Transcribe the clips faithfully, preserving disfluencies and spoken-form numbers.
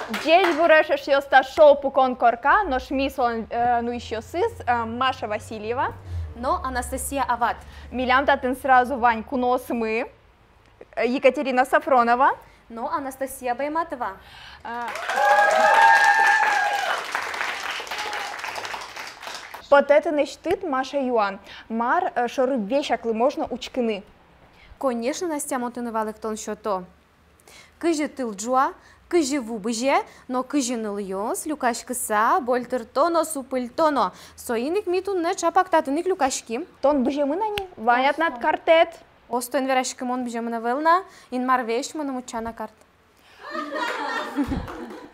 Ӟечбуресь, эшъёс! Та шоу «Пукон корка», нош ми солэн, э, нуисьёсыз, э, Маша Васильева но Анастасия Ават. Милям татын сразу вань куноосмы, э, Екатерина Сафронова но Анастасия Байматова. А. Потэ тынэсьтыд, Маша, юан: мар, э, шоры весяклы можно учкыны? Конечно, Настя, мон тонэ валэктон сёто. Кызьы тыл ӝуа, кызьы ву бызе, но кызьы нылъёс люкаськыса больтырто но супыльто но. Соин ик ми туннэ чапак татын ик люкаським. Тон быземын-а ни? Вань-а тынад картэд? Озьы тон вераськы, мон быземын ӧвӧл на, Инмар весь мыным утча на карт.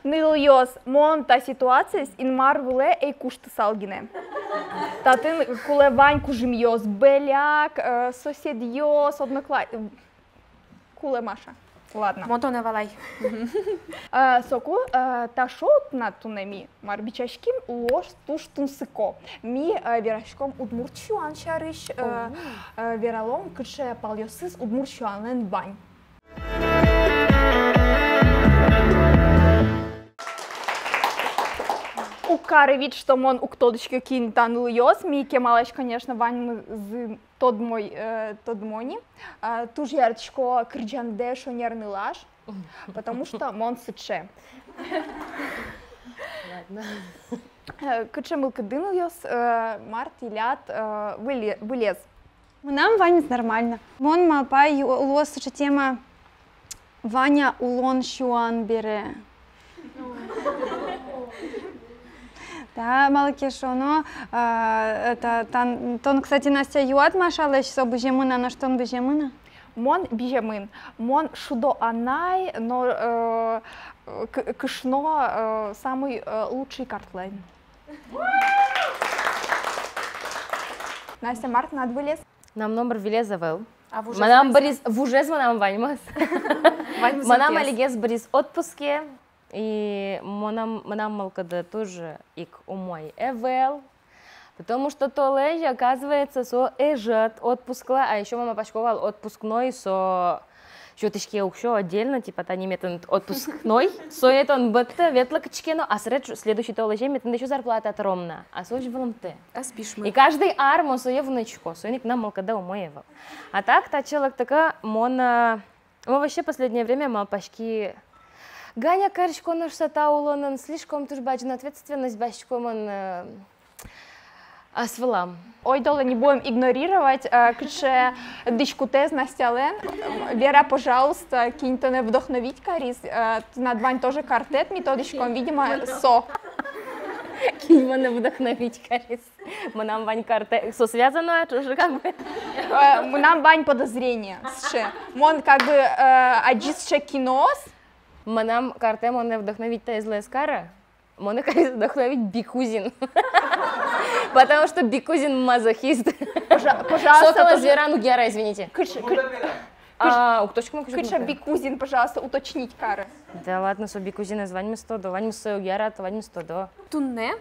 Нылъёс, мон та ситуациез Инмар вылэ ӧй куштысал гинэ. Татын кулэ вань кужымъёс, бӧляк, э, соседъёс, однокла-, кулэ, Маша. Ладно. Мон тонэ валай. Э, соку, э, та шоу тынад туннэ ми, мар, бичаським, луоз туж тунсыко. Ми, э, вераськом удмурт сюан сярысь, э, э, вералом, кыӵе палъёсыз удмурт сюанлэн вань. Уг кары вид, что мон уг тодӥськы, кин та нылъёс. Ми Кемалэсь, конечно, ваньмызы тодмо, э, тодмо ни. А, туж яратӥсько кырӟандэ шонер нылаш, потому что мон сыӵе. Ладно. Э, кыӵе мылкыды, нылъёс, э, мар тӥляд, э, выле-, вылез? Мынам ваньмыз нормально. Мон малпай, ю-, луоз сыӵе тема: вань-а улон сюан бере. Да, малы ке шуоно, а, это, тан-, тон, кстати, Настя, юад Машалэсь, со быземын-а, нош тон быземын-а? Мон быземын. Мон шудо анай, но, э, к-, кышно, э, самый, э, лучший картлэн. Настя, мар тынад вылез? Мынам номыр вылез ӧвӧл. А вужез? Мынам быриз, вужез мынам ваньмыз. Ваньмыз. Мынам алигес быриз отпуске, и мынам, мынам мылкыды туж ик умой ӧвӧл, потому что толэзь, оказывается, со ӧжыт отпусклы, а ещё мон малпасько вал отпускной, со сётӥське уксё отдельно, типа, тани ме тыныд отпускной, сое тон быдтэ, ветлы кытчы ке но, а сразу следующий толэзе ме тыныд ещё зарплата тыром на, а со озьы вылымтэ. Ӧз пишмы. И каждый ар мон сое вунэтӥсько, соин ик мынам мылкыды умой ӧвӧл. А так, татчы лыктыку мон, э, мон вообще последнее время малпаськи, гинэ карисько нош со та улонын, слишком туж бадӟым ответственность басьтӥсько мон, э, ас вылам. Ойдолэ, не будем игнорировать, э, кыӵе дӥськутэз Настялэн. Вера, пожалуйста, кин тонэ вдохновить кариз, э, тынад вань тоже картэд, ми тодӥськом, видимо, со. Кин монэ вдохновить кариз? Мынам вань картэд, со связано, а, тоже как бы. Э, мынам вань подозрение, сыӵе. Мон как бы, э, адӟи сыӵе киноос. Мынам картэ монэ вдохновить таизлы ӧз кары. Монэ кариз вдохновить Бикузин. Потому что Бикузин мазохист. Пожа-, пожалуйста, со кылэз тоже вераны уг яра, извините. Кыӵе, кыӵе, а, уг тодӥськы мон, кыӵе, кыӵе Бикузин, пожалуйста, уточнить кары. Да ладно, со Бикузинэз ваньмыз тодо, ваньмыз сое уг ярато, ваньмыз тодо. Туннэ,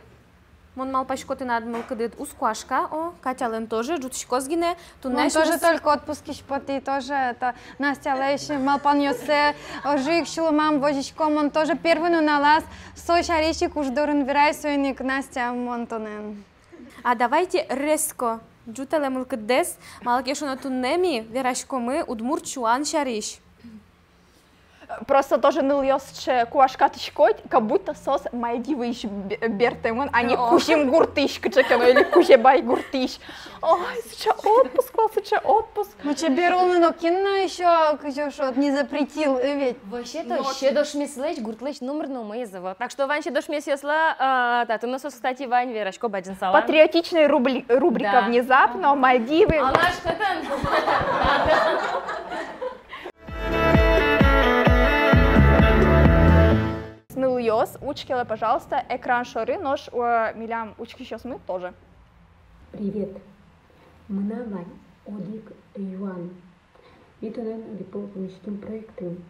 мон малпасько, тынад мылкыдыд уз куашка, о, Катялэн тоже, ӝутӥськоз гинэ. Туннэ мон тоже только отпускысь потӥ, тоже это Настялэсь малпанъёссэ ожык сюлмам возисько, мон тоже первый нуналаз со сярысь ик уж дорын верай, соин ик, Настя, мон тонэн. А давайте резко ӝутэлэ мылкыддэс, малы ке шуоно туннэ ми вераськомы удмурт сюан сярысь. Просто тоже нылъёс сыӵе куашкатӥсько, как будто соос Мальдивысь бе-, бертэмын, а не Кузьым гуртысь кыӵе ке но или Кузебай гуртысь. Ой, сыӵе отпуск вал, сыӵе отпуск. Ну, чебер улыны нокин но ещё, кызьы шуод, не запретил, э, ведь. Вообще-то, Седошмеслэсь гуртлэсь номыр но умоез ӧвӧл. Так что вань седошмесъёслы, а, татын но соос, кстати, вань, верасько бадӟым салам. Патриотичная рубли-, рубрика. Да. Внезапно, Мальдивы. А наш татын. Нылъёс, учкелэ, пожалуйста, экран шоры, нош, э, милям учкисьёсмы тоже. Привет. Мынам вань одӥг юан. Ми тонэн одӥг пол пумиським проектын.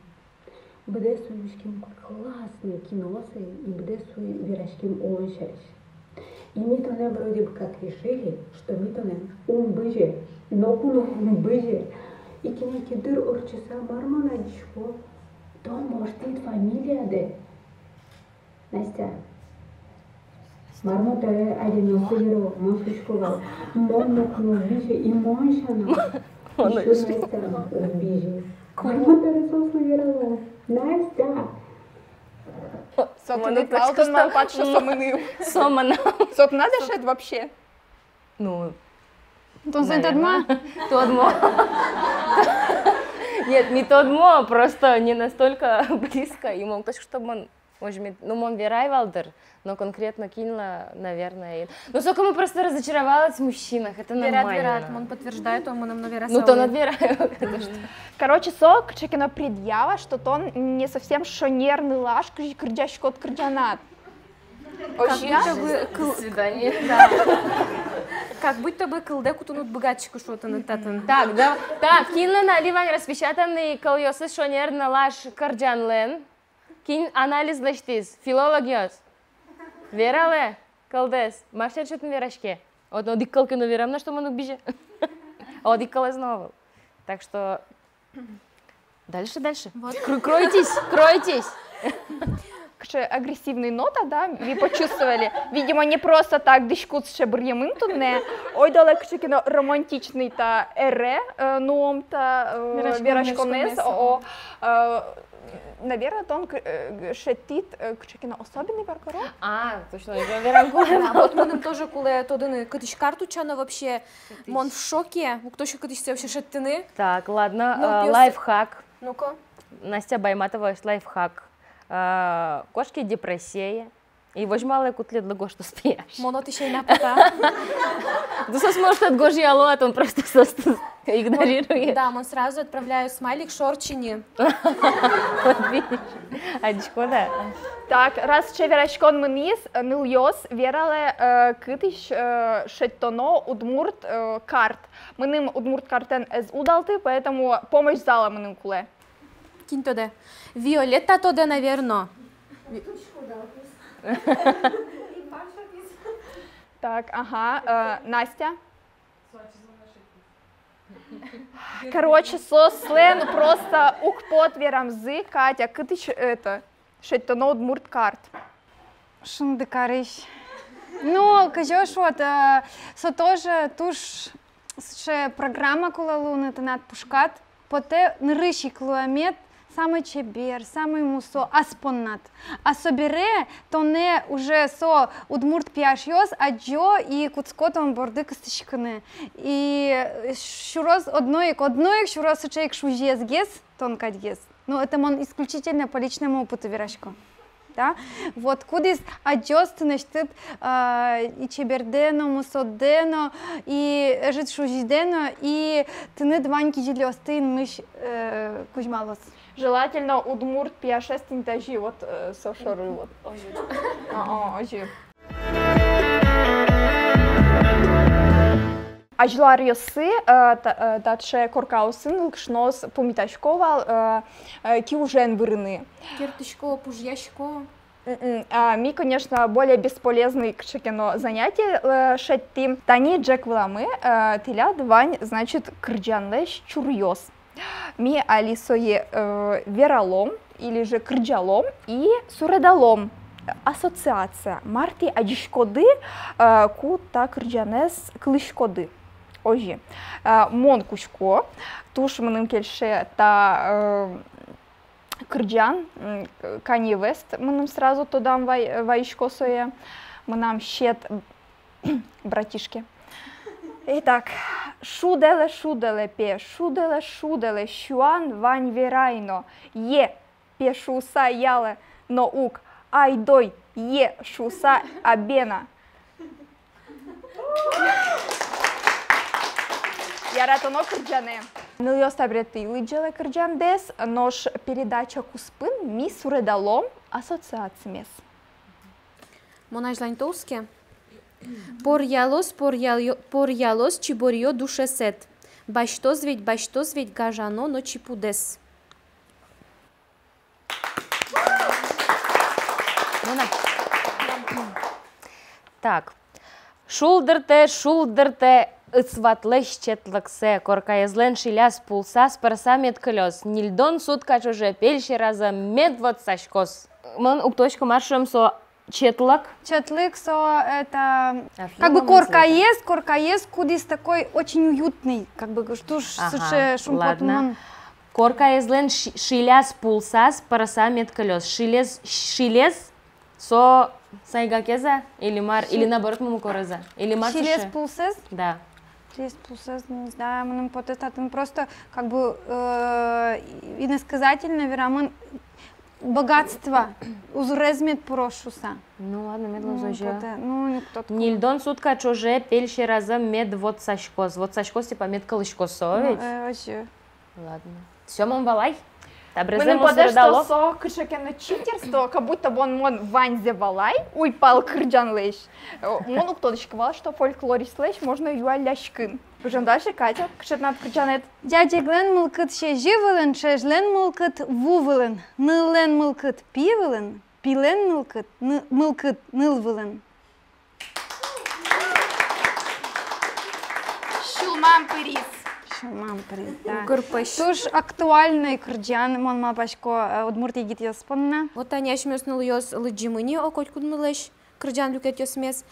Быдэс уй учким классный киноосыз, и быдэс уй вераським улон сярысь. И ми тонэн вроде бы как решили, что ми тонэн ум бызе, ноку но ум бызе. И кинэ ке дыр ортчыса, мар мон адӟисько, тон воштӥд фамилиядэ. Настя, мар мон табере адямиослы верало, мон шуисько вал, мон ноку но уг бызе, и мон сяна. Мон ещё Настя уг бызе. Мар мон табере соослы верало? Настя! Со тыныд вал дыр, мар пачка со мыным. Со мынам. Со тынад-а шед вообще? Ну, тон сое тодмад-а? Тодмо. Нет, не тодмо, просто не настолько близко. И мон уг тодӥськы, чтоб мон, может быть, ну, мон верай вал дыр, но конкретно кинлы, наверное, и- ну, соку мон просто разочаровалась в мужчинах, это нормально. Верад, верад, мон подтверждаю, тон мыным но верасал. Ну, тон но верай, потому что. Короче, со кыӵе ке но предъява, что тон не совсем шонер нылаш, кызьы кырӟаськод кырӟанад. Как будто бы кыл-, до свидания. Да. Как будто бы кылдэ кутыны уд быгатӥськы, шуо тыныд татын. Так, да. Так, кинлэн али вань распечатанный кылъёсыз шонер нылаш кырӟанлэн? Кин анализ лэсьтӥз? Филологъёс. Вералэ кылдэс. Мар сярысь отын вераське? Отын одӥг кыл ке но верам на, что мон уг бызе. Одӥг кылэз но ӧвӧл. Так что дальше, дальше. Вот. Кр-, кройтесь, кройтесь. Кыӵе агрессивный нота, да, вы почувствовали. Видимо, не просто так дӥськут сыӵе быръемын туннэ. Ойдолэ кыӵе ке но романтичный та эре, э, нуом та, э, вераськонэз, вераськонэз, о, о, э, наверное, тон к-, э, шедьтӥд, э, кыӵе ке но особенный варгорон. А, точно, уже верам кулэ. Да, вот мыным тоже кулэ тодыны, кытысь карт утчано вообще. Мон в шоке, уг тодӥськы, кытысь сое вообще шедьтыны. Так, ладно, э, лайфхак. Ну-ка. Настя Байматовалэсь лайфхак. Э, кошке депрессие и возьмалэ, ку тӥледлы гожтоз пияш. Мон отысь ӧй на пота. Ну, соос, может, отгожъяло, а тон просто соосты игнорируешь. Да, мон сразу отправляю смайлик шорчини. Вот видишь, адӟиськод-а? Так, раз сыӵе вераськон мынӥз, нылъёс, вералэ, э, кытысь, э, шедьтоно удмурт, э, карт. Мыным удмурт картэн ӧз удалты, поэтому помощь зала мыным кулэ. Кин тодэ? Виолетта тодэ, наверно. Так, ага, э, Настя. Короче, соослэн просто уг поты верамзы, Катя, кытысь это, шедьтоно удмурт карт. Шундыкарысь. Ну, кызьы шуод, э, со тоже туж сыӵе программа кулэ луыны тынад пушкад. Потэ нырысь ик луэмед самой чебер, самой мусо ас поннад. А собере тонэ уже со удмурт пияшъёс адӟо и кутско тон борды кыстӥськыны. И, э, сюроз одно ик, одно ик сюроз сыӵе ик шузиесгес тон кадьгес. Ну, это мон исключительно по личному опыту верасько. Да? Вот, кудӥз адӟоз тынэсьтыд, а, и чебердэ но, мусодэ но, и ӧжыт шузидэ но, и тыныд вань кизилиосты инмысь, э, кузьмалоз. Желательно удмурт пияшез тӥни тазьы, вот, э, со шоры, вот. Озьы. А, а, озьы. Азьло аръёсы, э, та-, э, таӵе коркаосын нылкышноос пумитасько вал, э, э, киужен вырыны. Керттӥсько, пужъясько. М-м. А ми, конечно, более бесполезный кыӵе ке но занятие, э, шедьтӥм. Тани ӝӧк выламы, э, тӥляд вань, значит, кырӟанлэсь чуръёс. Ми али сое, э, вералом или же кырӟалом и суредалом. Ассоциация. Мар тӥ адӟиськоды, э, ку та кырӟанэз кылӥськоды. Озьы. Э, мон кутско, туж мыным кельше та, э, кырӟан, м, Kanye West, мыным сразу тодам вай-, вайисько сое. Мынам сьӧд братишке. Итак, шудэлэ, шудэлэ, пе, шудэлэ, шудэлэ, сюан вань верай но, е, пе шуса ялэ но ук, айдой, е шуса абена. Яратоно кырӟанэ. Нылъёс, табере тӥ лыдӟелэ кырӟандэс, нош передача куспын ми суредалом ассоциацимес. Мон азьланьто уске. Поръялоз, поръялъё-, поръялоз чиборъё душесэд. Басьтоз ведь, басьтоз ведь гажано но чипудэс. Мона. Так. Шулдыртэ, шулдыртэ ысватлэсь четлыксэ, коркаезлэн шиляз, пулсаз пырса мед кылёз, ньыльдон сутка ӵоже пель сьӧразэ мед вотсаськоз. Мон уг тодӥськы, мар шуэм со, четлык. Четлык со это как бы коркаез, коркаез, кудӥз такой очень уютный, как бы туж сыӵе шумпотымон. Коркаезлэн ши-, шиляз-пулсаз пырыса мед кылёз. Шилез, шилез со сайгакез-а или мар, или наоборот мумыкорез-а, или мар сыӵе? Шилез-пулсез? Да. Шилез-пулсез, не знаю, мыным потэ татын просто как бы, э, иносказательно верамын богатство, узырез мед пыроз шуса. Ну ладно, мед луоз, озьы. Мыным потэ, ну, анекдот. Ньыльдон сутка ӵоже пель сьӧразы мед вотсаськоз. Вотсаськоз, типа, мед кылӥськоз со, ведь? Ну, э, озьы. Ладно. Всё, мон валай. Табере мыным потэ, что со кыӵе ке но читерство, как будто бы мон ваньзэ валай уйпал кырӟанлэсь. Э, мон уг тодӥськы вал, что фольклористлэсь можно юалляськыны. Пыжем дальше, Катя, кыӵе тынад кырӟанэд? Ӟаӟеглэн мылкыд сезьы вылын, ӵежлэн мылкыд ву вылын, ныллэн мылкыд пи вылын, пилэн мылкыд ны-, мылкыд ныл вылын. Сюлмам пыриз. Сюлмам пыриз, да. Укыр пӧсь. Туж актуальной кырӟан, мон малпасько, э, удмурт егитъёс понна. Вот тани асьмеос, нылъёс, лыдӟимы ни, о, котькудмылэсь кырӟан люкетъёсмес.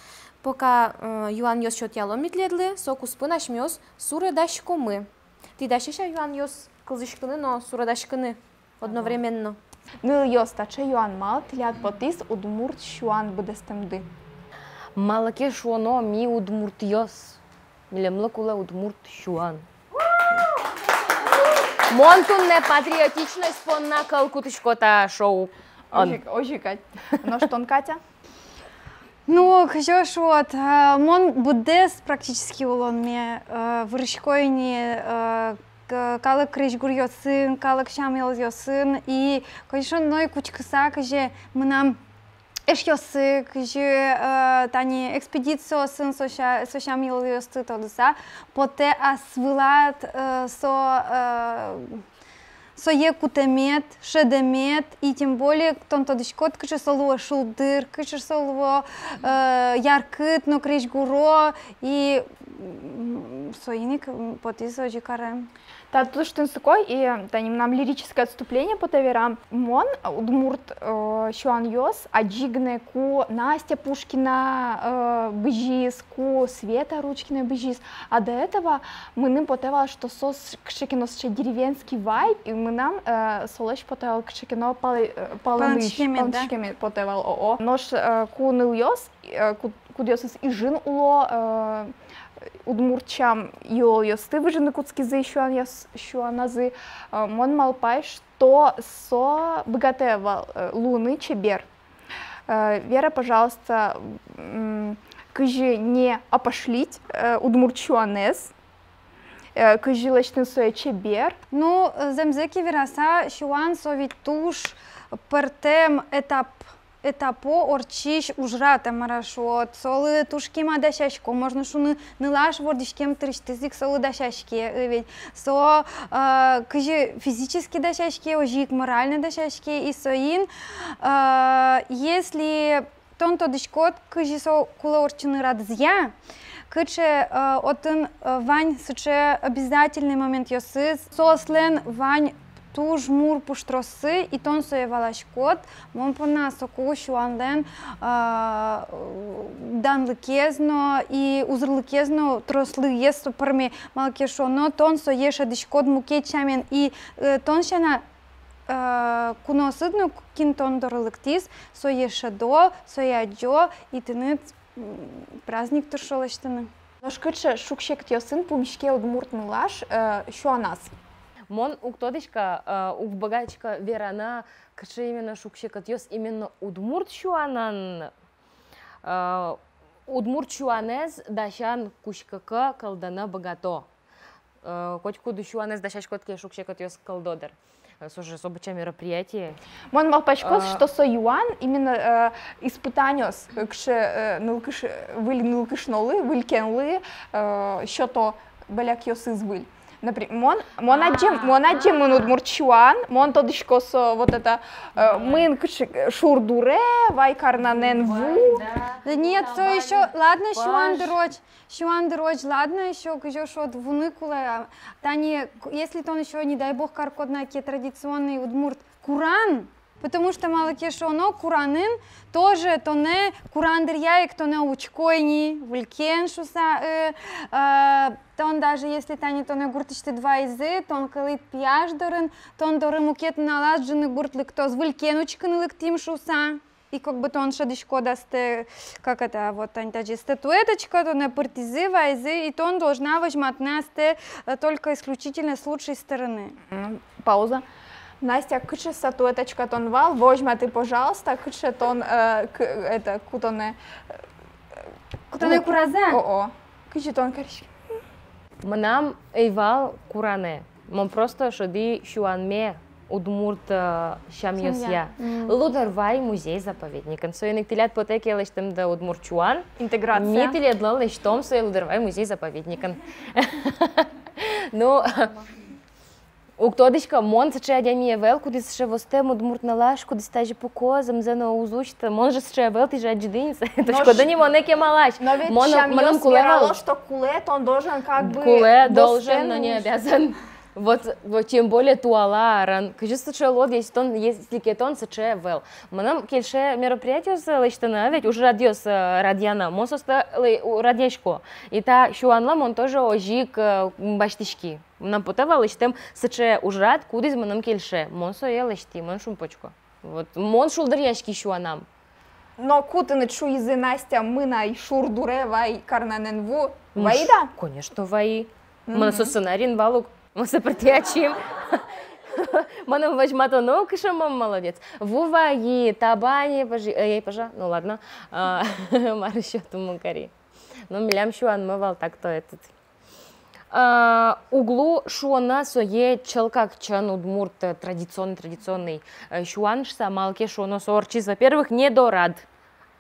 Пока, э, юанъёс сётъялом ми тӥледлы, со куспын асьмеос суредаськомы. Тӥ дасесь-а юанъёс кылзӥськыны но суредаськыны одновременно? Нылъёс, таӵе юан: малы тӥляд потӥз удмурт сюан быдэстэмды? Малы ке шуоно, ми удмуртъёс. Милемлы кулэ удмурт сюан. Мон туннэ патриотичность понна кыл кутӥсько та шоуын. Озьы, озьы кадь. Нош тон, Катя? Ну, кызьы шуод, а, мон быдэс практически улонме, а, вырисько ини, а, к-, калык крезьгуръёсын, калык сям-йылолъёсын, и, конечно, но и кутскыса, кызьы мынам эшъёсы, кызьы, а, тани экспедициосын со ся-, со сям-йылолъёсты тодыса, потэ ас вылад, а, со, а, сое кутэмед, шӧдэмед, и тем более тон тодӥськод, кыӵе со луэ шулдыр, кыӵе со луэ, э, яркыт но крезьгуро, и, м, соин ик, м, потӥз озьы карем. Та туж тунсыко, и тани мынам лирическое отступление потэ верам. Мон удмурт, э, сюанъёс адӟи гинэ, ку Настя Пушкина, э, бызиз, ку Света Ручкина бызиз. А до этого мыным потэ вал, что со с-, кыӵе ке но сыӵе деревенский вайб, и мынам, э, солэсь потэ вал кыӵе ке но палэ-, э, палэнысь, палэнчикемед, да? Палэнчикемед потэ вал, о-о. Нош, э, ку нылъёс, э, ку-, кудъёсыз Ижын уло, э, удмурт сям-йылолъёсты выжыны кутскизы сюанъёс-, сюаназы, э, мон малпай, что со быгатэ вал, э, луыны чебер. Э, Вера, пожалуйста, м, кызьы не опошлить, э, удмурт сюанэз, э, кызьы лэсьтыны сое чебер. Ну, э, зэмзэ ке вераса, сюан со ведь туж пӧртэм этап, этапо ортчись ужрад, а мар-а шуод, солы туж кема дасясько, можно шуыны, нылаш вордӥськем дырысьтыз ик солы дасяське, э, ведь. Со, э, кызьы физически дасяське, озьы ик морально дасяське, и соин, э, если тон тодӥськод, кызьы со кулэ ортчыны радызъя, кыӵе, э, отын, э, вань сыӵе обязательный моментъёсыз, соослэн вань туж мур пуштроссы, и тон сое валаськод, мон понна соку сюанлэн, а, данлыкез но и узырлыкез но, трослыкез со пӧрме, малы ке шуоно, тон сое шӧдӥськод мукет сямен, и, э, тон сяна, э, куноосыд но, кин тон доры лыктӥз, сое шӧдо, сое адӟо, и тыныд, м, праздник тыршо лэсьтыны. Нош кыӵе шуг-секытъёсын пумиське удмурт нылаш, э, сюаназ? Мон уг тодӥськы, э, уг быгатӥськы вераны, кыӵе именно шуг-секытъёс именно удмурт сюанын, э, удмурт сюанэз дасян кутскыку кылдыны быгато. Э, котькуд сюанэз дасяськод ке, шуг-секытъёс кылдо дыр. Э, со же со быдӟа мероприятие. Мон малпасько, а, что со юан именно, э, испытаниос, э, кыӵе, э, нылкыш-, э, выль нылкышнолы, выль кенлы, э, сёто бӧлякъёсыз выль. Напри-, мон, мон адӟем-, мон адӟемын удмурт сюан, мон тодӥсько со вот это, э, мын кыӵе, э, шур дуре, вай карнанэн ву. Да нет, со ещё, ладно, сюан дырозь. Сюан дырозь, ладно, ещё кызьы шуод, вуны кулэ. Тани, к-, если тон ещё, не дай бог, каркод на ке традиционный удмурт куран, Потому что малы ке шуоно, куранын тоже тонэ куран дыръя ик тонэ учко ини, выль кен шуса, э, э, тон даже если тани тонэ гуртысьтыд вайизы, тон кылӥд пияш дорын, тон доры мукет нуналаз ӝыны гурт лыктоз, выль кен учкыны лыктӥм шуса. И как бы тон шӧдӥськод астэ, как это, вот тани тазьы статуэточка, тонэ пыртӥзы, вайизы, и тон должна возьматыны астэ, э, только исключительно с лучшей стороны. М, пауза. Настя, кыӵе статуэточка тон вал, возьматы, пожалуйста, кыӵе тон, э, к-, это, ку тонэ, э, ку тонэ куразы? О-о. Кызьы тон кариськод? Мынам ӧй вал куранэ. Мон просто шӧдӥ сюанме удмурт, э, сямъёсъя. Сямъя. Мгм. Лудорвай музей-заповедникын. Соин ик тӥляд потэ ке лэсьтэмды удмурт сюан, интеграция, ми тӥледлы лэсьтом сое Лудорвай музей-заповедникын. Ну, уг тодӥськы, мон сыӵе адями ӧвӧл, кудӥз сыӵе востэм удмурт нылаш, кудӥз тазьы пуко, зэмзэ но уз усьты. Мон же сыӵе ӧвӧл, тӥ же адӟиды ини сое. Нош, точкоды ни монэ кемалась. Но ведь мон, сямъёс мыным кулэ вал. Верало, что кулэ, тон должен как бы... Кулэ, должен, но не обязан. Вот, вот тем более туала арын. Кызьы сыӵе луод, если тон, если ке тон сыӵе ӧвӧл. Мыным кельше мероприятиос лэсьтыны, ведь ужрадъёс, э, радъяны. Мон соосты лэ-, у-, радъясько. И та сюанлы мон тоже озьы ик, э, м, басьтӥськи. Мынам потэ вал лэсьтэм сыӵе ужрад, кудӥз мыным кельше. Мон сое лэсьтӥ, мон шумпотӥсько. Вот. Мон шулдыръяськи сюанам. Но ку тыныд шуизы: Настя, мын ай шур дуре, вай карнанэн ву. Ну, вайид-а? Конечно, вайи. Мгм. Мынам со сценариын вал ук. Мон сое пыртӥ ачим. Мыным возьматоно ук, кыӵе мон молодец. Ву вайи, табане пыжи, эй, пыжа, ну ладно. А, мар ещё тумын кари. Ну, милям сюанмы вал так-то этот. А, уг лу шуоно сое чылкак чын удмурт, э, традиционный, традиционный, э, сюан шуса, малы ке шуоно со ортчиз, во-первых, не дорад,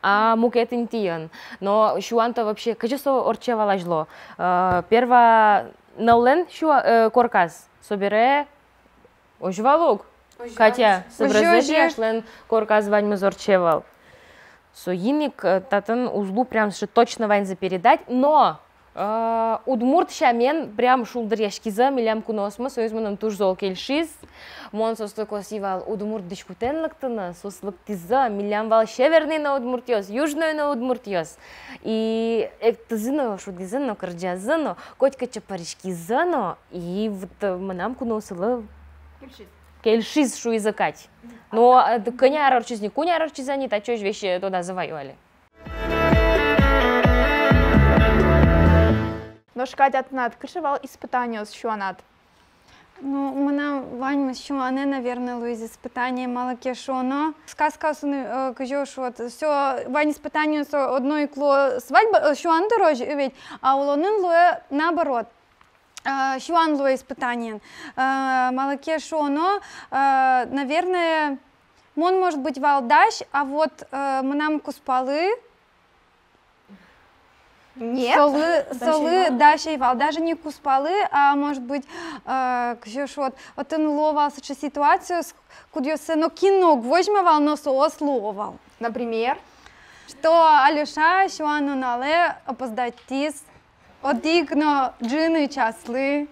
а мукет интыын. Но сюан-то вообще кызьы со ортче вал азьло? Э, перва ныллэн сюа-, э, корказ, собере озьы вал ук. Озьы. Катя, озьы, собере озьы. Пияшлэн корказ ваньмыз ортче вал. Соин ик, э, татын уз лу прям сыӵе точно ваньзэ передать, но, э, удмурт сямен прям шулдыръяськизы милям куноосмы, соиз мыным туж зол кельшиз. Мон соосты косӥ вал удмурт дӥськутэн лыктыны, соос лыктӥзы, милям вал северный но удмуртъёс, южной но удмуртъёс. И эктӥзы но, шудӥзы но, кырӟазы но, котькытчы пыриськизы но, и вот, э, мынам куноосылы кельшиз. Кельшиз, шуизы кадь. Но, э, д-, кӧня ар ортчиз ни, куинь ар ортчиз ни, татчозь весь, э, тодазы ваё али. Нош, Катя, тынад кыӵе вал испытаниос сюанад? Ну, мынам ваньмыз сюанэ, наверное, луиз испытание, малы ке шуоно. Сказкаосын, э, кызьы шуод, всё, вань испытаниос одно ик луо свадьба, э, сюан дырозь, э, ведь, а улонын луэ наоборот. Э, сюан луэ испытаниен. Э, малы ке шуоно, э, наверное, мон, может быть, вал дась, а вот, э, мынам кузпалы... Нет. Солы, дась солы ӧй вал. Дась ӧй вал. Даже не кузпалы, а, может быть, э, кызьы шуод, отын луо вал сыӵе ситуациос, кудъёссэ нокин но уг возьма вал, но соос луо вал. Например? Что Алёша сюан нуналэ опоздатьтӥз одӥг но ӝыны часлы.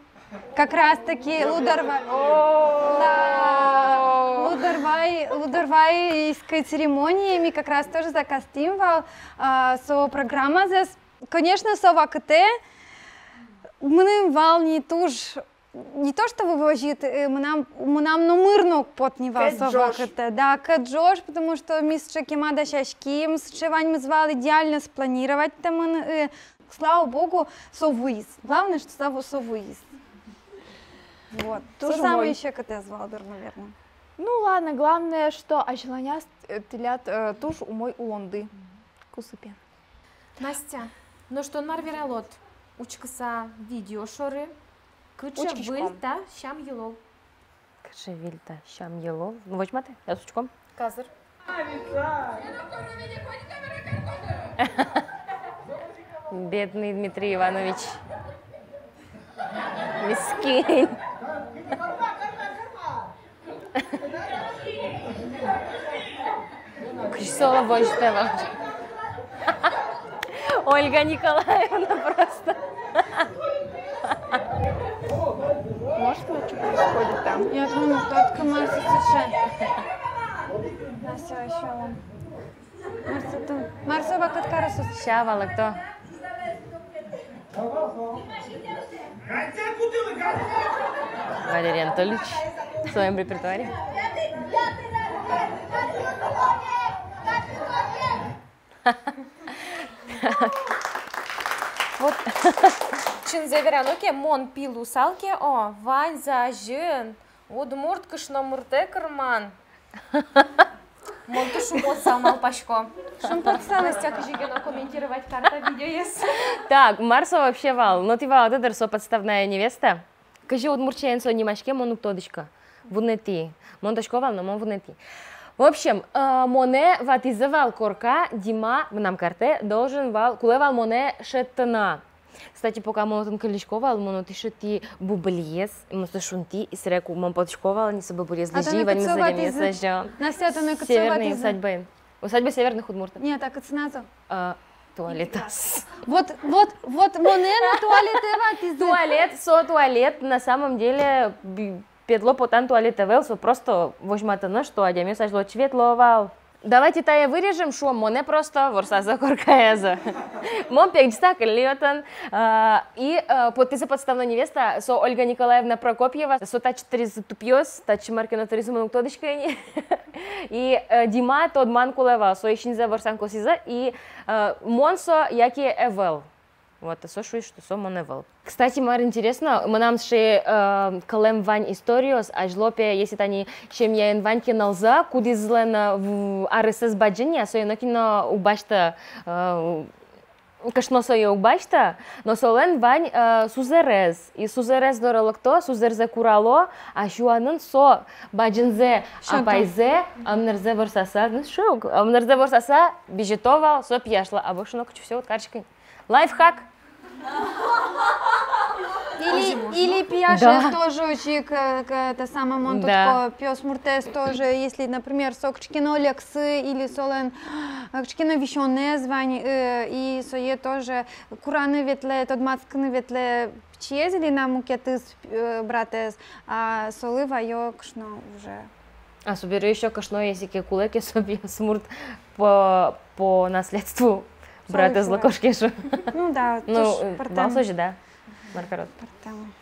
Как раз таки Лудорвай. О! Да. Лудорвай, Лудорвайской церемонии ми как раз тоже заказтӥм вал, а, со программазэс. Конечно, со вакытэ мыным вал ни туж, не то что вывозит, э, мынам, мынам номыр но уг поты ни вал со вакытэ. Да, кӧт ӝож, потому что ми сыӵе кема дасяським, сыӵе ваньмыз вал идеально спланировать тэмын, э, слава богу, со вуиз. Главное, что со, со вуиз. Вот. Туж умой. Со самой секытэз вал дыр, наверное. Ну ладно, главное, что азьланяз, э, тӥляд, э, туж умой улонды. Кусыпен. Настя, нош тон мар вералод, учкыса видео шоры, кыӵе выль та сям-йылол? Кыӵе выль та сям-йылол? Ну, возьматэ, яз учком. Казыр. Бедный Дмитрий Иванович. Мискинь. Кызьы солы возьтэ вал. Ольга Николаевна просто. Может, вот что происходит там? Я думаю, тот, кому сыӵе. Всё, ещё. Мар со ту? Мар со вакыт кароз? Ща валэкто. Валерий Анатольевич в своём репертуаре. Вот. Чынзэ верано ке, мон пи луысал ке, о, ваньзэ азьын удмурт кышномуртэ кырман. Мон туж умой сал малпасько. Шумпотысал. Настя, кызьы ке но комментировать карта видеоез. Так, мар со вообще вал? Но тӥ валады дыр, со подставная невеста. Кызьы удмурт сямен со нимаське, мон уг тодӥськы. Вунэтӥ. Мон тодӥсько вал, но мон вунэтӥ. В общем, э, монэ ватӥзы вал корка, Дима, мынам картэ, должен вал, кулэ вал монэ шедьтыны. Кстати, пока мон отын кыллисько вал, мон отысь шедьтӥ бубылиез, мон сое шунтӥ, и сэре ку мон потӥсько вал, ини со бубылиез лэзи, ваньмыз адямиез лэзё. Настя, тонэ кытчы ватӥзы? Северной усадьбаын. Усадьба северных удмуртов. Нет, а кытчы на со? А, туалетаз. Вот, вот, вот, монэ но туалетэ ватӥзы. Туалет, со туалет, на самом деле, би-, педло потан туалет ӧвӧл, со просто возьматыны, что адямиос азьло отчы ветло вал. Давайте тае вырежем, шуом, монэ просто ворсазы коркаязы. Мон пегӟыса кыллӥ отын. А, и, э, поттӥзы подставной невеста, со Ольга Николаевна Прокопьева, со татчы тыризы тупъёс, татчы мар ке но тыризы, мон уг тодӥськы ини. И, э, Дима тодман кулэ вал, со исинзэ ворсан косӥзы, и, э, мон со яке ӧвӧл. Вот, со шуиз, что со мон ӧвӧл. Кстати, мар интересно, мынам сыӵе, э, кылэм вань историос, азьло пе, если тани семьяын вань ке нылзы, кудӥзлэн, э, в-, аресэз бадӟым ни, а сое нокин но уг басьты, э, кышно сое уг басьты, но солэн вань, э, сузэрез. И сузэрез доры лыкто, сузэрзэ курало, а сюанын со бадӟымзэ, сёто, апайзэ, ымнырзэ ворсаса, ну, шуг, ымнырзэ ворсаса бызьыто вал, со пияшлы, а больше нокытчы, всё, вот, карточка. Лайфхак. Или, или пияшез тоже озьы ик, э, к-, это самое, мон тодӥсько, пиосмуртэз тоже, если, например, со кыӵе ке но лексы, или солэн, э, кыӵе ке но висёнэз вань, э, и сое тоже кураны ветлэ, тодматскыны ветлэ пичиез или на мукетыз, э, братэз, а солы ваё кышно уже. А собере ещё кышно, если ке кулэ ке, со пиосмурт по, по наследству братэзлы кошке, шу. Ну да, ну, туж, э, пӧртэм. Вал со озьы, да. Мар карод. Пӧртэм.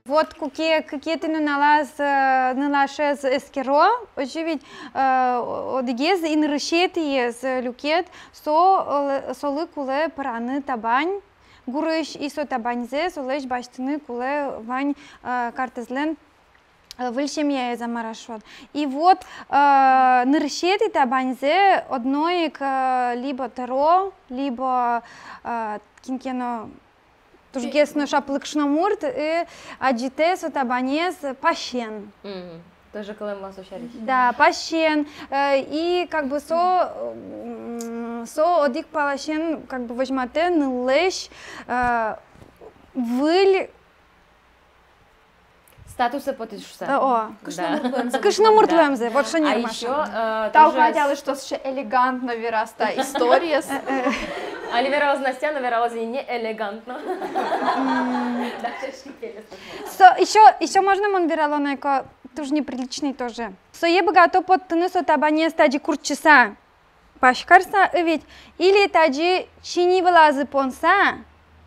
Вот куке кыкетӥ нуналаз, э, нылашез эскеро, озьы ведь, э, о-, одӥгез и нырысетӥез, э, люкет, со, э, солы кулэ пыраны табань гурысь, и со табаньзэ солэсь басьтыны кулэ вань, э, картэзлэн, э, выль семьяез, а мар-а шуод. И вот, э, нырысетӥ табаньзэ одно ик, э, либо тӧро, либо, э, кин ке но тужгес но шаплы кышномурт, э, адӟытэ со табанез пасен. Мгм. Тоже кылэм вал со сярысь. Да, пасен. Э, и как бы со, м, со одӥг паласен как бы возьматэ ныллэсь, э, выль статусэ потӥз шуса. Э, о. Да. Кышномурт луэмзэ. Кышномурт луэмзэ. Вот шонер, Маша. А ещё, э, тау тоже Катялы, что сыӵе элегантно вераз та историез. Э, э. Али вералоз Настя, но вералоз ини не элегантно. М. Даже шкипелес. Со, ещё, ещё можно мон верало на ик, туж неприличный тоже. Сое быгато поттыны со табанез тазьы куртчыса пась карса, э, ведь, или тазьы сини вылазы понса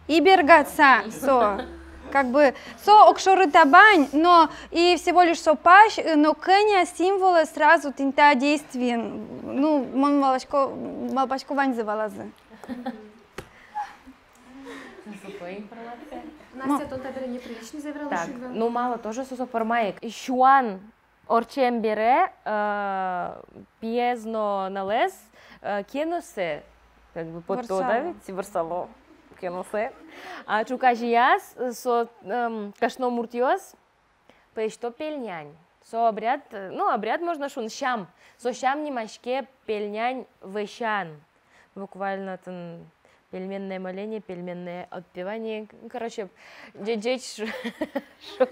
и бергатса со. Как бы со огшоры табань, но и всего лишь со пась, э, но кӧня символэз сразу тӥни та действиын. Ну, мон малпасько, малпасько, ваньзы валазы. Настя, тон табере неприличный заверала. Так, шуган. Ну, малы тоже со, со пӧрмаик. Сюан ортчем бере, э, пиез но нылэз, э, кеносэ, как бы, потто, да ведь, ворсало кеносэ. А ӵуказеяз со, эм, кышномуртъёс пӧзьто пельнянь. Со обряд, э, ну, обряд можно шуны, сям. Со сям нимаське пельнянь вӧсян. Буквально отын пельменное моление, пельменное отпевание, короче, ӟеч, ӟеч шу-, шу-,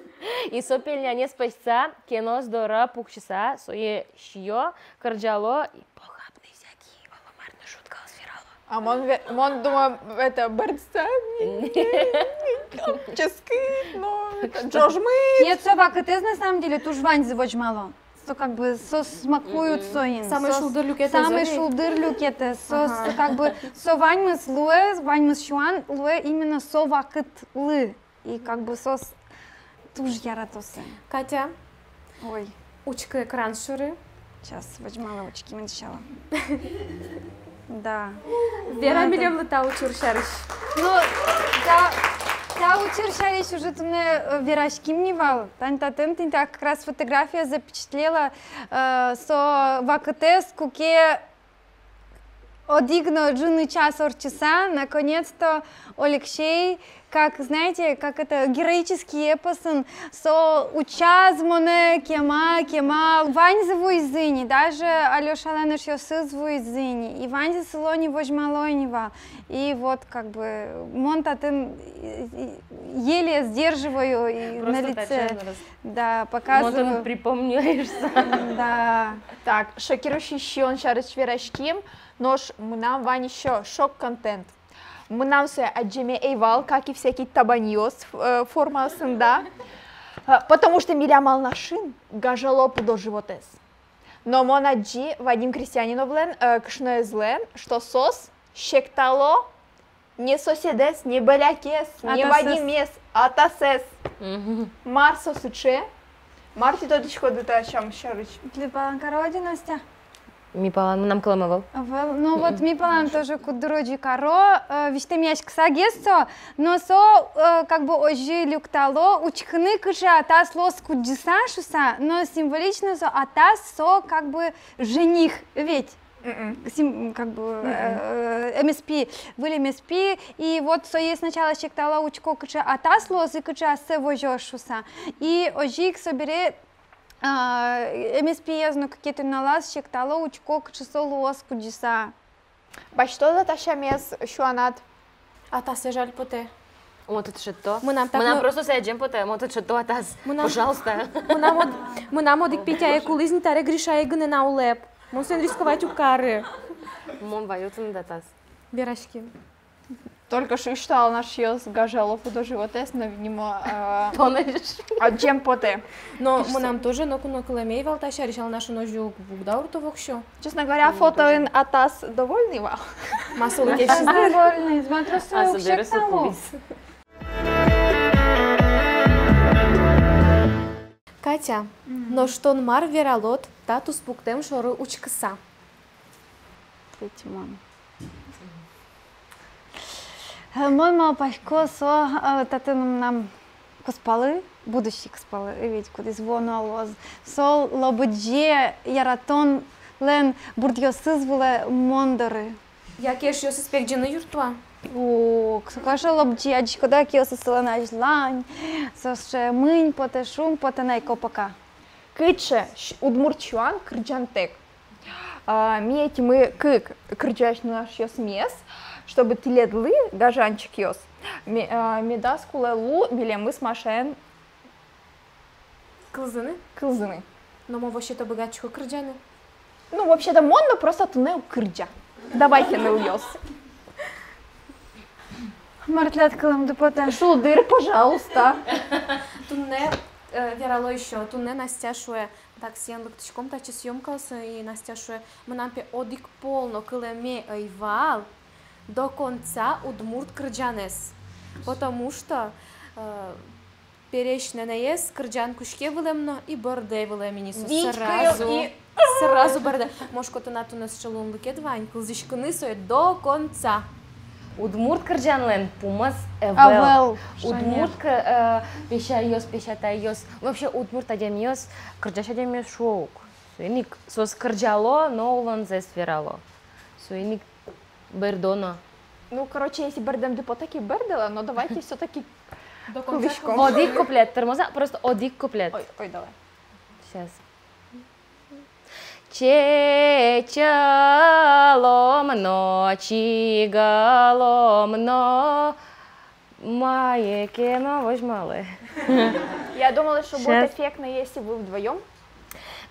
и со пельнянез пӧзьтыса, кенос доры пуксьыса, сое сиё, кырӟало, и похабный всякий оло мар но шутка верало. А мон ве-, мон думаю, это бӧрдыса, ческыт, ну, это ӝожмыт. Нет, со вакытэз на самом деле туж ваньзы возьмало. Со как бы со смакуют соин. Самый шулдыр люкетэз. Самый шулдыр люкетэз. Со как бы со ваньмыз луэ, ваньмыз сюан луэ именно со вакытлы. И как бы соос туж ярато сое. Катя, ой, учкы экран шоры. Сейчас, возьмала, учки, мынчала. Да. Вера милемлы та учыр сярысь. Ну, та, та учыр сярысь уже туннэ, э, вераським ни вал. Тань татын тӥни та как раз фотография запечатлела, э, со вакытэз, куке одӥг но ӝыны час ортчыса, наконец-то Алексей, как, знаете, как это, героический эпосын, со утчаз монэ кема, кема, ваньзы вуизы ни, даже Алёшалэн эшъёсыз вуизы ни, и ваньзы сыло ни, возьмало ни вал. И вот, как бы, мон татын, э, э, еле сдерживаю и на лице. Просто тачан раз. Да, показываю. Мон татын припомню, ишь сам. Да. Так, шокирующий сиён сярысь вераським, нош мынам вань ещё шок-контент. Мынам сое адӟеме ӧй вал, как и всякий табаньёс, э, формаосын, да. Э, потому что милям Алнашын гажало пудо-животэз. Но мон адӟи Вадим Крестьяниновлэн, э, кышноезлэн, что соос сектало не соседэз, не бӧлякез, не Вадимез, атасэз. Мгм. Мар со сыӵе? Мар тӥ тодӥськоды та сям сярысь? Тӥ палан кароды, Настя? Ми палан, мынам кылэме ӧвӧл. Ӧвӧл. Ну вот, ми палан тоже куддырозь каро, э, визьтэмъяськысагес со, но со, э, как бы озьы люктало, учкыны, кыӵе атас луоз кудӟыса шуса, но символично со атас, со как бы жених, ведь? Мгм. Сим-, как бы, мгм, э, эмеспи, выль эмеспи, и вот сое сначала сектало, учко, кыӵе атас луоз и кыӵе ассэ возёз шуса. И озьы ик собере, а, эмеспиез но кыкетӥ нуналаз сектало, учко, кыӵе со луоз кудӟыса. Басьтод-а та сямез сюанад? Атасэ жаль потэ. Мон тыӵе шедьто. Мынам так, мынам но просто сое адӟеме потэ, мон тыӵе шедьто атас. Мынам, пожалуйста. Мынам од-, мынам одӥг Петяе кулӥз ни, табере Гришае гинэ на улэп. Мон соин рисковать уг кары. Мон ваё тыныд атас. Вераськи. Только шуисько, Алнашъёс гажало пудо-животэз, но, видимо, э, тонэ адӟеме потэ. Но мынам тоже ноку но кылэме ӧй вал та сярысь, Алнашын озьы уг, уг даурто воксё. Честно говоря, фотоын атас довольный вал. Ма солы кельшиз дыр. Довольный, смотрю, сое уг сектало. Катя, мгм, нош тон мар вералод та туспуктэм шоры учкыса? Тӥ мон. Э, мон малпасько, со, э, татын мынам кузпалы, будущий кузпалы, э, ведь, кудӥз вуоно луоз. Со лобӟе яратонлэн бурдъёсыз вылэ мон доры. Яке эшъёсыз пегӟыны юртто-а? О, к-, конечно, лобӟе, адӟиськод-а, киосыз солэн азьлань, со сыӵе мынь потэ, шум потэ на ик, опака. Кыӵе с-, удмурт сюан кырӟантэк. А, ми ӧтимы кык кырӟась нылашъёсмес, чтобы тӥледлы, гажанчикъёс, ме-, а, медаз кулэ лу милемыз Машаен кылзыны? Кылзыны. Но мон вообще-то быгатӥсько кырӟаны. Ну, вообще-то мон но, просто туннэ уг кырӟа. Давайте, нылъёс. Мар тӥляд кылэмды потэ? Шулдыр, пожалуйста. Туннэ, э, верало ещё. Туннэ Настя шуэ, таксиен лыктӥськом татчы съёмкаосы, и Настя шуэ, мынам пе одӥг пол но кылэме ӧй вал до конца удмурт кырӟанэз. Потому что, э, пересь нэнэез кырӟан кутске вылэм но и бӧрдэ вылэм ини со. Сразу, сразу бӧрдэ. Мон шуисько, тынад туннэ сыӵе луонлыкед вань, кылзӥськыны сое до конца. Удмурт кырӟанлэн пумыз ӧвӧл. Ӧвӧл. Удмурт кы-, э, песяйёс, песятайёс, вообще удмурт адямиос, кырӟась адямиос шуо ук. Соин ик соос кырӟало но улонзэс верало. Соин ик бӧрдоно. Ну, короче, если бӧрдэмды потэ ке, бӧрдэлэ, но давайте всё-таки кылзӥськом. Одӥг куплет, тырмоз-а, просто одӥг куплет. Ой, ой, давай. Сейчас. Чечылом но, чигалом но, мае ке но возьмалэ. Я думала, что будет эффектно, если вы вдвоём.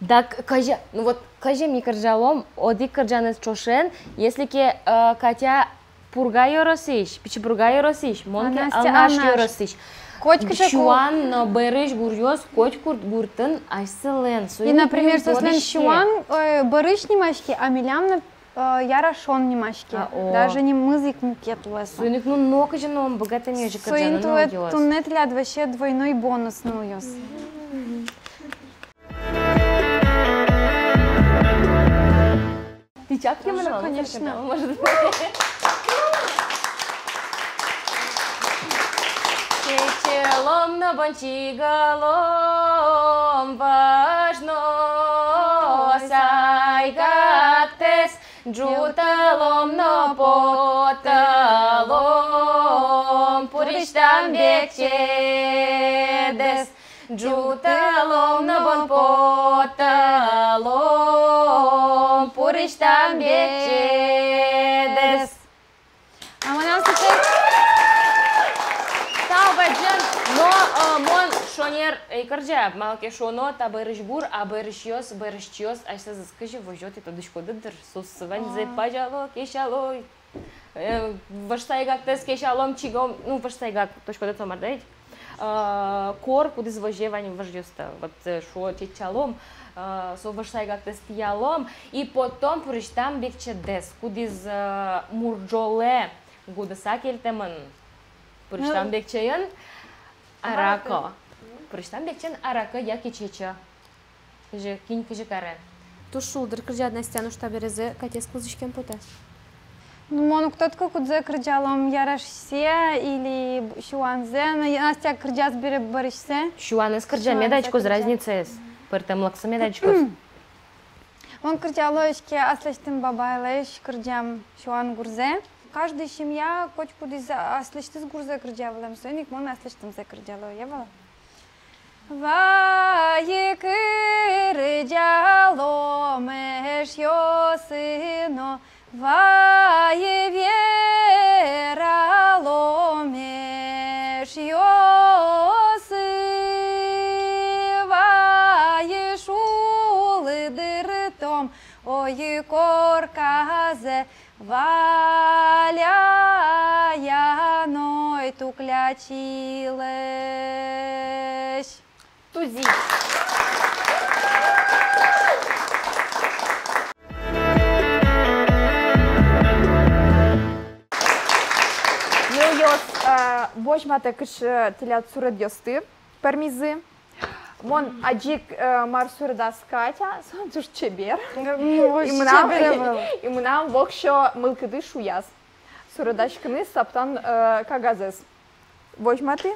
Да, к-, кызьы, ну вот, кызьы ми кырӟалом одӥг кырӟанэз ӵошен, если ке, э, Катя Пурга ёросысь, Пичи Пурга ёросысь, мон ке Алнаш ёросысь. Котькыӵе ку- Сюан но бӧрысь гуръёс котькуд гуртын асьсэлэн. И, например, соослэн сюан, э, бӧрысь нимаське, а милям но, э, ярашон нимаське. А, о. Даже нимыз ик мукет луэ со. Соин ик, ну, нокызьы но ум быгатэ ни озьы кырӟаны, нылъёс. Соин туэ туннэ тӥляд вообще двойной бонус, нылъёс. Ты чапки тоже, конечно. Может быть. Кечалом но бон чигалом, важ но сайгактэс ӝуталом но потталом, пурысьтам бекчедэс. Ӝуталом но бон потталом, пурысьтам бекчедэс. А мынам сыӵе тау бадӟым, но, э, мон шонер ӧй кырӟа, малы ке шуоно, та бӧрысь гур, а бӧрысьёс, бӧрысьтӥос асьсэзэс кызьы возё, тӥ тодӥськоды дыр, соос ваньзэ пазяло, кесяло. Э, вож сайгактэс кесялом, чигом, ну, вож сайгак, тодӥськоды, со мар, да ведь? Э, кор, кудӥз возе вань вожъёсты. Вот, э, шуо, чеччалом, э, со вож сайгактэс тӥялом, и потом пурысьтам бекчедэс, кудӥз, э, мурӝолэ гудыса кельтэмын. Пурысьтам бекчеын аракы. Пурысьтам бекчеын аракы яке чечы. Кызьы, кин кызьы каре. Туж шулдыр кырӟад, Настя, нош таберезэ Катяез кылзӥськем потэ. Ну, мон уг тодӥськы, кудзэ кырӟалом, ярашсэ или сюанзэ, но Настя кырӟаз бере бӧрысьсэ. Сюанэз кырӟа, мед адӟиськоз разницаез, пӧртэмлыксэ мед адӟиськоз. Мон кырӟало иське аслэсьтым бабайлэсь кырӟам сюан гурзэ. Каждый семья котькудӥз аслэсьтыз гурзэ кырӟа вылэм, соин ик мон аслэсьтымзэ кырӟало, я вал. Вае кырӟалом эшъёсы но, вае вералом эшъёсы, вае шулдыртом ой корказэ, Валя яной туклячилэсь. Тузи. Нылъёс, э, возьматэ, кыӵе тӥляд суредъёсты пӧрмизы. Мон адӟи ик, э, мар суредаз Катя, со туж чебер. М, ой, и мынам, чебер ӧвӧл. И мынам воксё мылкыды шуяз суредаськыны, саптан, э, кагазэз. Возьматы,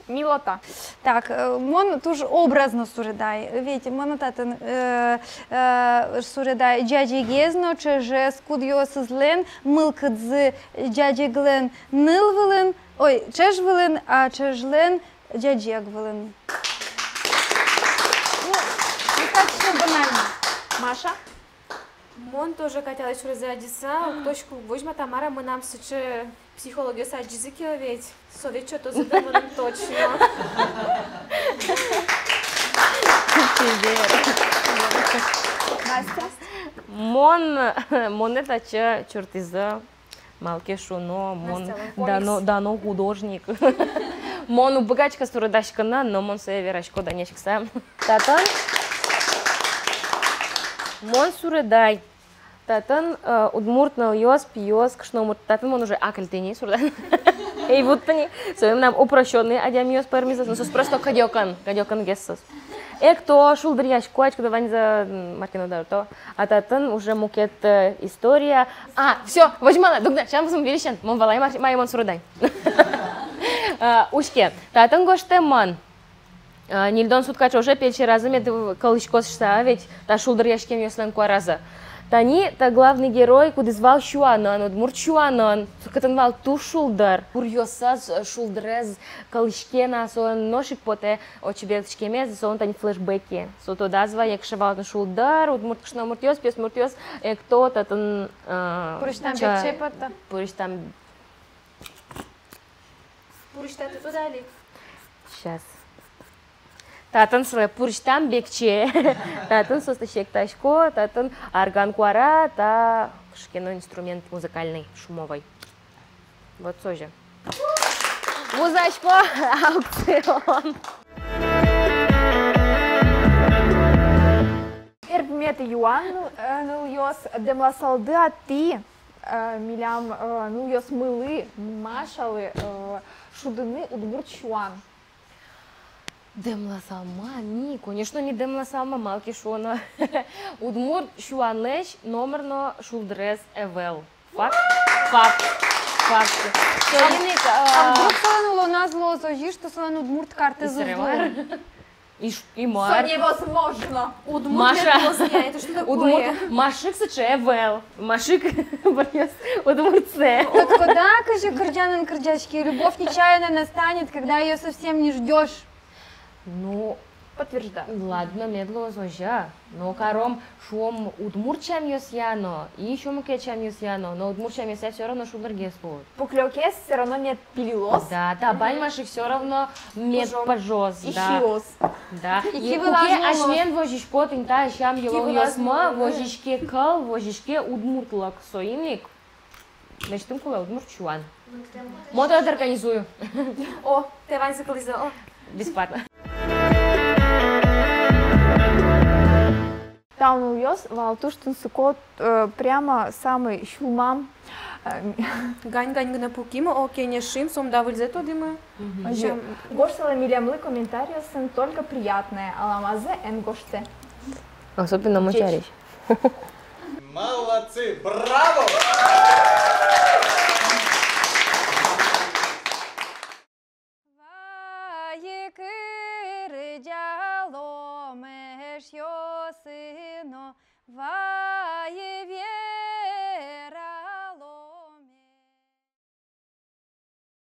милота. Так, э, мон туж образно суредай. Ведь мон татын, э, э, суредай ӟаӟегез но ӵӧжез, кудъёсызлэн мылкыдзы ӟаӟеглэн ныл вылын, ой, ӵӧж вылын, а ӵӧжлэн ӟаӟег вылын. Ну, и так всё банально. Маша? Мон тоже Катялэсь суредзэ адӟыса, уг тодӥськы, уг возьматы, мар-а, мынам сыӵе психологъёс адӟизы ке ведь, совет сётозы дыр, точно. Настя? Мон, монэ татчы чуртӥзы. Малы ке шуоно, мон дано, дано художник. Мон уг быгатӥськы суредаськыны, но мон сое верасько данъяськыса. Татын мон суредай. Татын, э, удмурт нылъёс, пиос, кышномурт. Татын мон уже акыльтӥ ни суредай. Ӧй вутты ни. Со мынам упрощённый адямиос пӧрмизы. Ну, соос просто кыдёкын, кыдёкын гес соос. Экто, шулдыръясько, ачкыдо ваньзэ, м, мар ке но дарто. А татын уже мукет, э, история. А, всё, возьмала, дугды, сямызым вирисен, мон валай, мар-, мае мон суредай. А, учке, татын гожтэмын. А, ньыльдон сутка ӵоже пельчеразы мед кылӥськоз шуса, ведь та шулдыръяськемъёслэн куаразы. Тани та главный герой, кудӥз вал сюанын, удмурт сюанын, кытын вал туж шулдыр. Гуръёсаз, э, шулдырез кылӥське на, солэн нош ик потэ отчы берытскемез, солэн тани флешбеке. Со тодаз вае, кыӵе вал татын шулдыр, удмурт кышномуртъёс, пиосмуртъёс, экто татын, э, пурысьтам ча-, бекче потто. Пурысьтам. Пурысьтаты тодо али. Сейчас. Татын сылэ пурсьтам бекче. Татын соосты сектасько, татын арган куара, та кыӵе ке но инструмент музыкальный, шумовой. Вот созьы. Вузасько аукцион. Берпуметӥ юан, э, нылъёс, дэмласалды-а тӥ, э, милям, э, нылъёсмылы, Машалы, э, шудыны удмурт сюан? Дэмласалмы-а ми? Конечно, ми дэмласалмы, малы ке шуоно удмурт сюанлэсь номыр но шулдырез ӧвӧл. Факт, факт, факт. Соин ик, а, а вдруг солэн улоназ луоз озьы, что солэн удмурт картэз уз лу? И ш-, и мар. Со невозможно. Удмурт Маша. Удмурт, Машык сыӵе ӧвӧл. Машык быръёз удмуртсэ. Тодӥськод-а, кызьы кырӟанын кырӟаське: любовь нечаянно настанет, когда её совсем не ждёшь. Ну, подтверждаю. Ладно, мед луоз озьы. Но каром, шуом, удмурт сямъёсъя но, и ещё мукет сямъёсъя но, но удмурт сямъёсъя всё равно шулдыргес луоз. Пуклёкез всё равно мед пилилоз. Да, табань Машык всё равно мед пыжоз. Пыжоз, и да. Сиёз. Да. И куке асьмен возисько тӥни та сям-йылолъёсмы, возиське кыл, возиське удмуртлык, соин ик лэсьтыны кулэ удмурт сюан. Мон тонэ организую. О, тэ ваньзэ кылӥзы, о. Бесплатно. Тау, нылъёс, вал туж тунсыко, э, прямо самый сюлмам, э, гань-гань гинэ пукимы, о, кенешим, сомында выльзэ тодӥмы. Мгм. Озьы. Гожтэлэ милемлы комментариосын только приятное, аламазэ эн гожтэ. Особенно мон сярысь. Молодцы! Браво!